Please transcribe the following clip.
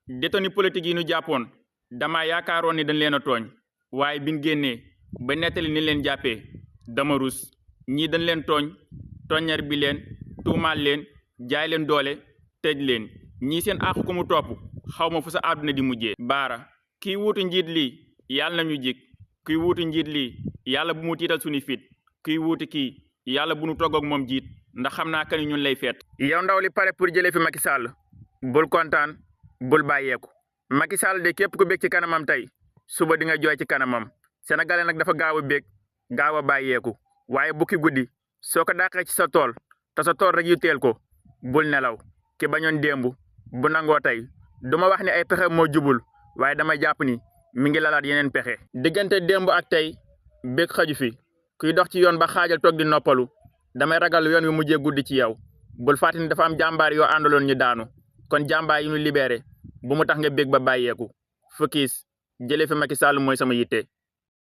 détenu politique yi ñu jàppoon dama yaakaaroon ni dañ leen a tooñ waaye biñ génnee ba nettali ni leen jàppee dama rus ñii dañ leen tooññar bi leen tuumaal leen jaay leen doole tëj leen ñii seen àq ku mu topp xaw ma fu sa àdduna di mujjee. baara kii wuutu njiit lii yàlla nañu jik kii wuutu njiit lii yàlla bu mu tiital suñu fit kii wuutu kii yàlla bu nu togg ak moom jiit ndax xam naa que ni ñun lay feet. yow ndaw li pare pour jëlee fi Macky Sall bul kontaan bul bàyyeeku Macky Sall de képp ku bég ci kanamam tey suba di nga jooy ci kanamam sénégalais nag dafa gaaw a bég gaaw a bàyyeeku waaye bukki guddi soo ko dàqee ci sa tool te sa tool rek yu teel ko bul nelaw ki bañoon démb bu nangoo tey duma wax ni ay pexe moo jubul waaye dama jàpp ni mi ngi lalaat yeneen pexe. diggante démb ak tey bég xaju fi kuy dox ci yoon ba xaajal toog di noppalu damay ragal yoon wi mujjee guddi ci yow bul fàtte ni dafa am jàmbaar yoo àndaloon ñu daanu kon jàmbaar yi ñu libéré bu mu tax nga bég ba bàyyeeku focus jëlee fi Macky Sall mooy sama yitte.